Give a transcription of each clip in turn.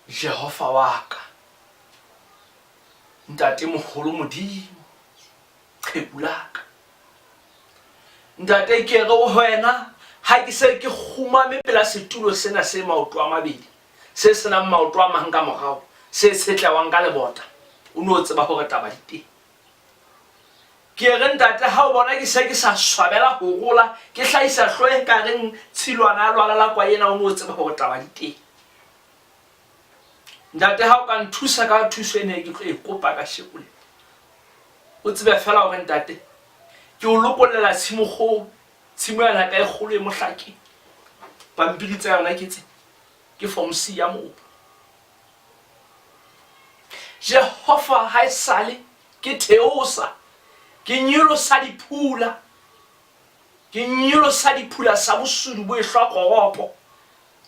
Jehova wa ka, Ntate moholo Modimo, qheku la ka. Ntate ke re ho wena ha ke se ke kgumame pela setulo sena se maoto a mabedi, se senang maoto a mang ka morao, se tshetlewang ka lebota, o no tseba hore taba di teng. Ke re ntate ha o bona ke se ke sa swabela ho rola, ke hlahisa hloho e ka reng tshilwana ya lwala la kwae ena o no tseba hore taba di teng. Ntate ha o ka nthusa ka thuso ena e ke tlo e kopa kasheko lena, o tsebe feela hore ntate ke o lokollela tshimokgolo, tshimo ya ka e kgolo e mohlakeng. Pampiri tsa yona ke tse, ke form C ya mobu. Jehova ha esale ke theosa, ke nyolosa diphula, ke nyolosa diphula sa bosudu bo ehlwa koropo.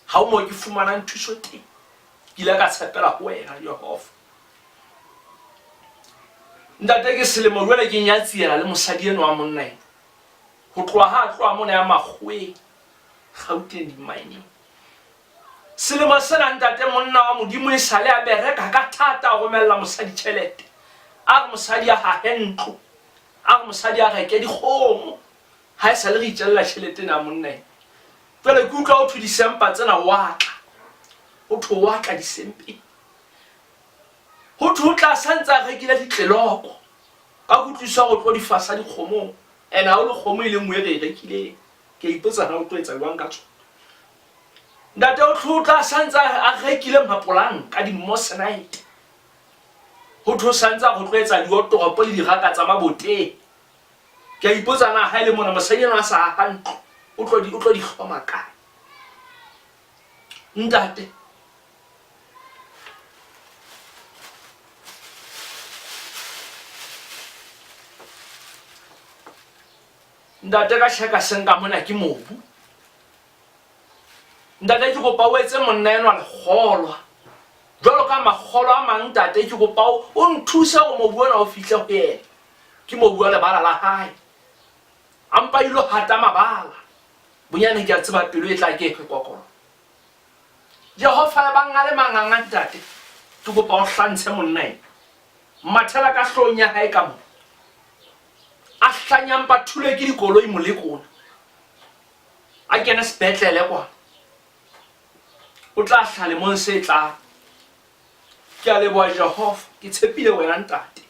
Ha ho moo ke fumanang thuso teng. Ke ile ka tshepela ho wena, Jehova. Ntate ke selemo jwale ke nyatsiela le mosadi enwa wa monna enwa. Ho tloha ha a tloha mona ya makgoweng, Gauteng di-mining. Selemo sena ntate monna wa Modimo esale a bereka ka thata a romella mosadi tjhelete. A re mosadi a hahe ntlo. A re mosadi a reke dikgomo. Ha esale re itjella tjhelete ena ya monna ena. Jwale ke utlwa ho thwe disempa tsena wa tla. Ho thwe wa tla disempeng. Ho thwe o tla sa ntse a rekile ditleloko. Ka kutlwisiso ya hore o tlo di fasa dikgomong. And ha ho le kgomo e le nngwe e re e rekileng. Ke a ipotsa na o tlo etsa jwang ka tsona. Ntate o thwe o tla sa ntse a rekile mapolanka, di-mosenite. Ho thwe o sa ntse a re o tlo etsa diotoropo le diraka tsa maboteng. Ke a ipotsa na ha e le mona mosadi enwa a sa aha ntlo, o tlo di, o tlo di hloma kae? Ntate, ntate ka tjheka seng ka mona ke mobu. Ntate ke kopa o etse monna enwa lekgolwa. Jwalo ka makgolo a mang ntate ke kopa o nthuse hore mobu ona o fihle ho yena. Ke mobu wa lebala la hae. A mpa ilo hata mabala. Bonyane ke a tseba pelo e tla ke e re kokolo. Jehova ya bang a le manganga ntate. Ke kopa o hlantshe monna ena. Mathela ka hloohong ya hae ka mona. A hlanyang ba thulwe ke dikoloi moleko ona. A kene sepetlele kwana. O tla hlaha lemong se tlang. Ke a leboha Jehova, ke tshepile wena ntate.